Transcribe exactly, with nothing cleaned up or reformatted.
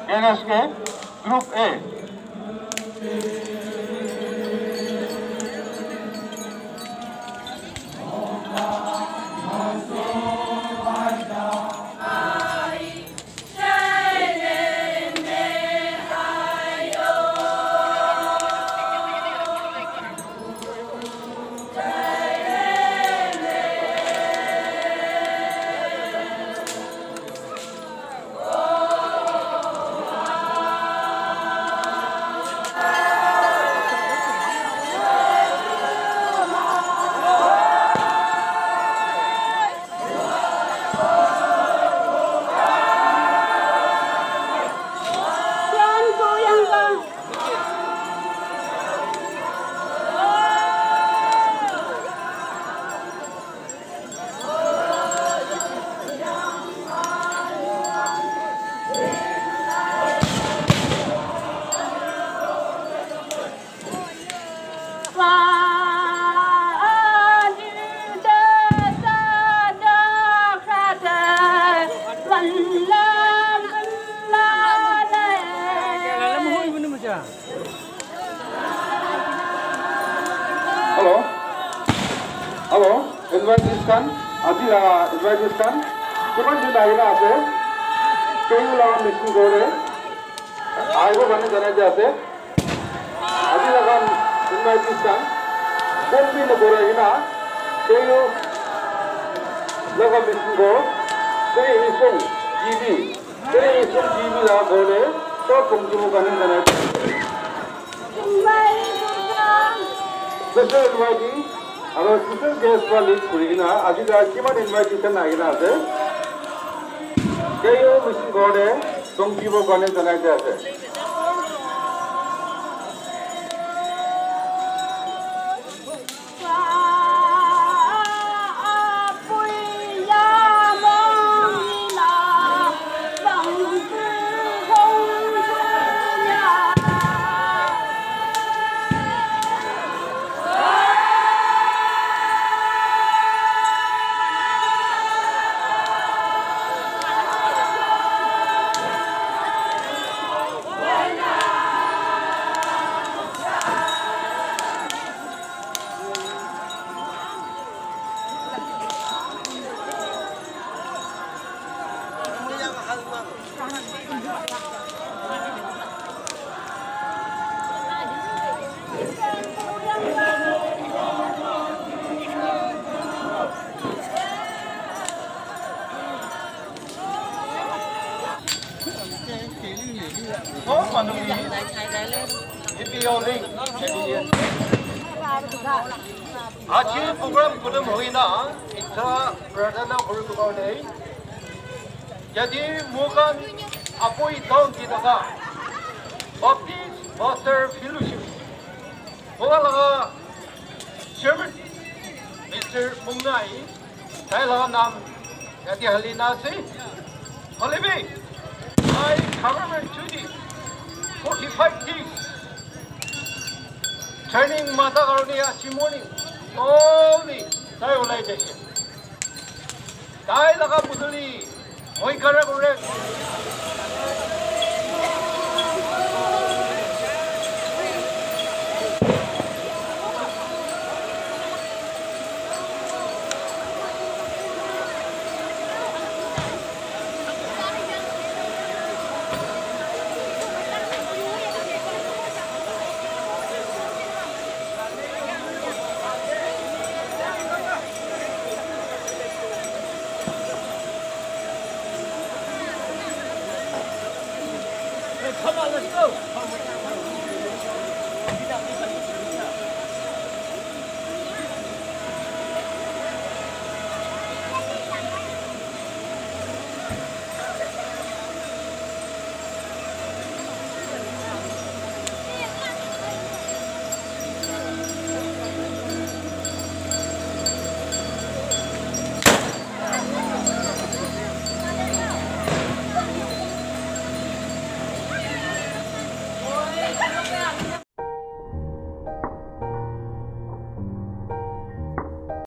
N S K Group A. Hello. Hello. Invitees khan, aji laga invitees khan, kiman jun ahina ase? K U laga mission ghor te ahibo karne janai di ase. Aji laga invitees khan, phone bi nakorai kena, K U laga mission ghor, three eight six G B, three eight six G B laga ghor te, sob phone kibo karne janai di ase. Special invitee, aro special guest para lead kuri kena, aji laga kiman invitees khan ahina ase? K U mission ghor te, phone kibo karne janai di ase. Sob manu ke happy holi. Aji program khutum hoina ekta prarthana kuri karne yate moikhan Apoi town te thaka Baptist Pastor Fellowship, moikhan laga chairman, Mister Mungnai, tai laga naam yate hali na ase. Hoile bi, tai government duty forty-five days training mata karone aji morning, early tai ulai jaise. Tai laga buduli, moi khara kore. Hey, come on, let's go.